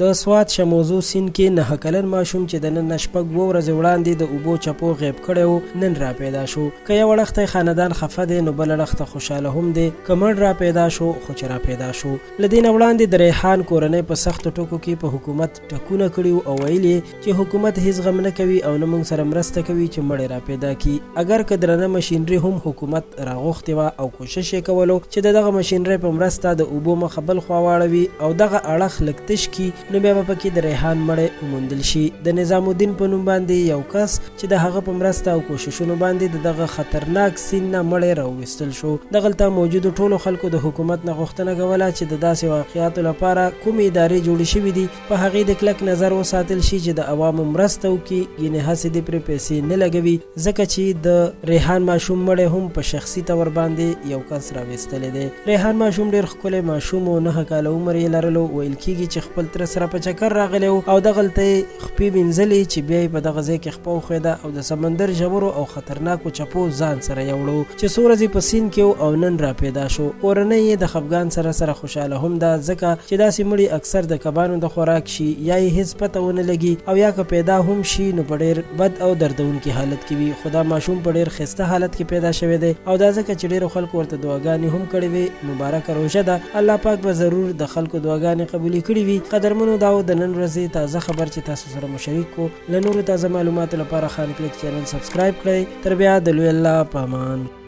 د سوات شموزو سیند کې 9 کلن ماشوم چې د نن نه 6 ورځې وړاندې د اوبو چپو غیب کړی و، نن را پیدا شو. که یو اړخ ته خاندان خفه دی نو بل اړخ ته خوشحاله هم دی که مړ را پیدا شو، خو چې را پیدا شو. له دې نه وړاندې د ریحان کورنۍ په سختو ټکو کې په حکومت ټکونه کړي او ویل یې چې حکومت هیڅ غم نه کوي او نه موږ سره مرسته کوي چې مړی را پیدا کړي. اګر که درنه مشینري هم حکومت راغوښتې وه او کوشش یې کولو چې د دغه مشینرۍ په مرسته د اوبو مخه بل خوا واړوي او دغه اړخ لږ تش کړي، نو بیا به پکې د ریحان مړی وموندل شي. د نظام الدین په نوم باندې یو کس چې د هغه په مرسته او کوششونو باندې د دغه خطرناک سیند نه مړی راوویستل شو. دغلته موجودو ټولو خلکو د حکومت نه غوښتنه کوله چې د داسې واقعاتو لپاره کومې ادارې جوړې شوې دي په هغې د کلک نظر وساتل شي چې د عوامو مرسته وکړي، ګینې هسې دې پرې پیسې نه لګوي، ځکه چې د ریحان ماشوم مړی هم په شخصي طور باندې یو کس راویستلی دی. ریحان ماشوم ډېر ښکلی ماشوم و، 9 کاله عمر یې لرلو. ویل کیږي چې خپل تره سره په چکر راغلی و او دغلته یې خپې وینځلې چې بیا یې په دغه ځای کې خپه وښویده او د سمندر ژورو او خطرناکو چپو ځان سره یوړو چې څو ورځې په سیند کې و او نن را پیدا شو. کورنۍ یې د خفګان سره سره خوشحاله هم ده، ځکه چې داسې مړي اکثر د کبانو د خوراک شي، یا یې هیڅ پته ونه لګي او یا که پیدا هم شي نو په ډېر بد او دردونکي حالت کې وي. خو دا ماشوم په ډېر ښایسته حالت کې پیدا شوی دی او دا ځکه چې ډېرو خلکو ورته دعاګانې هم کړې وې. مبارکه روژه ده، الله پاک به ضرور د خلکو دعاګانې قبولې کړې وي. قدرمنو، دا و د نن ورځې تازه خبر چې تاسو سره مو شریک کو. له نورو تازه معلوماتو لپاره خان click channel subscribe کړئ. تر بیا د لوی الله په امان.